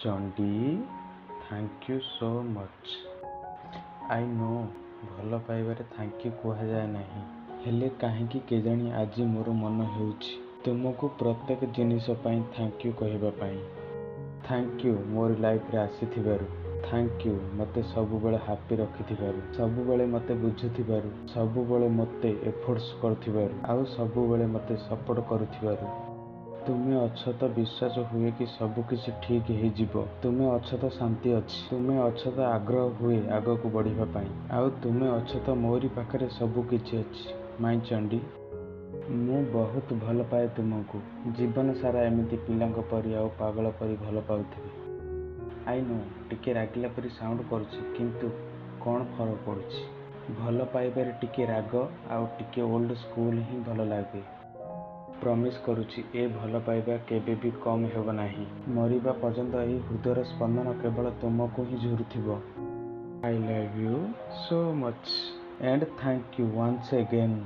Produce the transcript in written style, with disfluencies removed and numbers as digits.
Chandi, thank you so much. I know, ଭଲ ପାଇବାରେ thank you କୁହାଯାଏ ନାହିଁ। ହେଲେ କାହିଁକି କେଜାଣି ଆଜି ମୋର ମନ ହେଉଛି ତୁମକୁ ପ୍ରତ୍ୟେକ ଜିନିଷ ପାଇଁ thank you କହିବା ପାଇଁ। Thank you ମୋରି ଲାଇଫରେ ଆସିଥିବାରୁ। Thank you ମୋତେ ସବୁବେଳେ ହାପି ରଖିଥିବାରୁ, ସବୁବେଳେ ମୋତେ ବୁଝୁଥିବାରୁ, ସବୁବେଳେ ମୋତେ ଏଫୋର୍ଟସ୍ କରୁଥିବାରୁ, ଆଉ ସବୁବେଳେ ମୋତେ ସପୋର୍ଟ କରୁଥିବାରୁ। ତୁମେ ଅଛ ତ ବିଶ୍ୱାସ ହୁଏ କି ସବୁକିଛି ଠିକ୍ ହେଇଯିବ। ତୁମେ ଅଛ ତ ଶାନ୍ତି ଅଛି। ତୁମେ ଅଛ ତ ଆଗ୍ରହ ହୁଏ ଆଗକୁ ବଢ଼ିବା ପାଇଁ। ଆଉ ତୁମେ ଅଛ ତ ମୋରି ପାଖରେ ସବୁକିଛି ଅଛି। ମାଇ ଚଣ୍ଡୀ, ମୁଁ ବହୁତ ଭଲ ପାଏ ତୁମକୁ। ଜୀବନ ସାରା ଏମିତି ପିଲାଙ୍କ ପରି ଆଉ ପାଗଳ ପରି ଭଲ ପାଉଥିବି। I no, ଟିକେ ରାଗିଲା ପରି ସାଉଣ୍ଡ କରୁଛି, କିନ୍ତୁ କ'ଣ ଫରକ ପଡ଼ୁଛି? ଭଲ ପାଇବାରେ ଟିକେ ରାଗ ଆଉ ଟିକେ ଓଲ୍ଡ ସ୍କୁଲ ହିଁ ଭଲ ଲାଗେ। ପ୍ରମିସ୍ କରୁଛି, ଏ ଭଲ ପାଇବା କେବେ ବି କମ୍ ହେବ ନାହିଁ। ମରିବା ପର୍ଯ୍ୟନ୍ତ ଏହି ହୃଦୟର ସ୍ପନ୍ଦନ କେବଳ ତୁମକୁ ହିଁ ଝୁରୁଥିବ। I love you so much and thank you once again.